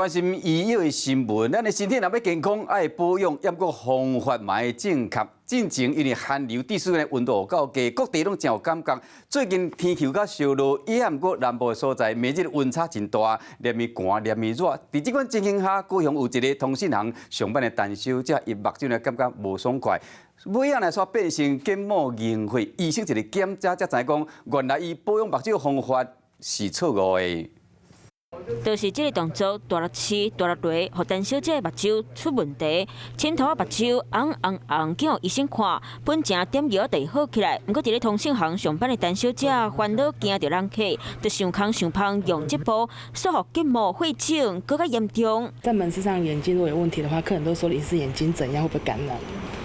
關心醫藥的新聞。咱的身體若欲健康，愛保養，猶閣方法嘛愛正確。進前因為寒流致使的溫度有夠低，各地攏真有感覺。最近天氣有較燒熱，也毋過南部的所在，每日溫差真大，連綿寒，連綿熱。佇這款情形下，高雄有一个通訊行上班的陳小姐，伊目睭呢感覺無爽快，尾仔來煞變成結膜凝血，醫生一个檢查才知講，原來伊保養目睭方法是錯誤的。就是這个動作，大力試、大力犁，予陳小姐的目睭出問題，青頭仔目睭紅紅紅，去予醫生看，本前點藥就會好起來。毋過佇咧通訊行上班的陳小姐煩惱驚著人客，就想空想芳用這步，煞予結膜血腫閣較嚴重。在門市上眼睛如果有問題的話，客人都說你是眼睛怎樣，會不會感染？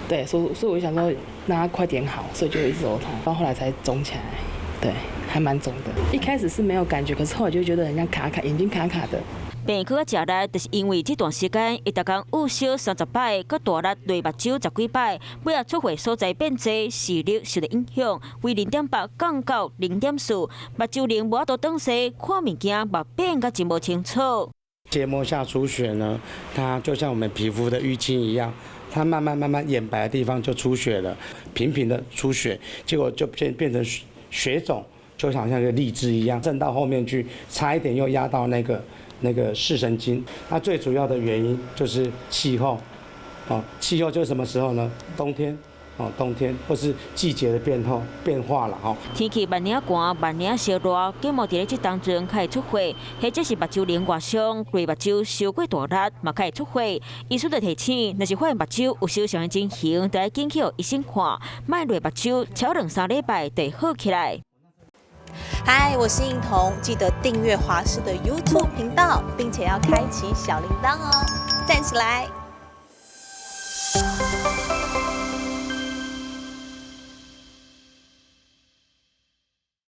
對，所以我就想說讓他快點好，所以就一直揉它，到後來才腫起來。對，還蠻腫的。一開始是沒有感覺，可是後來就覺得很像卡卡，眼睛卡卡的。病閣較食力，就是因為這段時間，伊逐工捂燒30擺，閣大力犁目睭十幾擺，尾仔出血所在變濟，視力受著影響，為0.8降到0.4，目睭輪無法度轉勢，看物件嘛變甲真無清楚。結膜下出血呢，它就像我們皮膚的淤青一樣，它慢慢慢慢眼白的地方就出血了，頻頻的出血，結果就變成血腫，就好像個荔枝一樣，滲到後面去，差一點又壓到那個視神經。那最主要的原因就是氣候，哦，氣候就是什麼時候呢？冬天，哦，冬天或是季節的變化了，吼。天氣慢仔寒，慢仔燒熱，結膜佇咧這當陣較會出血，或者是目睭輪外傷，捶目睭傷過大力，嘛較會出血。醫師就提醒，若是發現目睭有受傷的情形，就愛緊去予醫生看，莫捶目睭，超兩三禮拜就會好起來。嗨，我是應彤，記得訂閱華視的 YouTube 頻道，並且要開啟小鈴鐺哦，讚起來！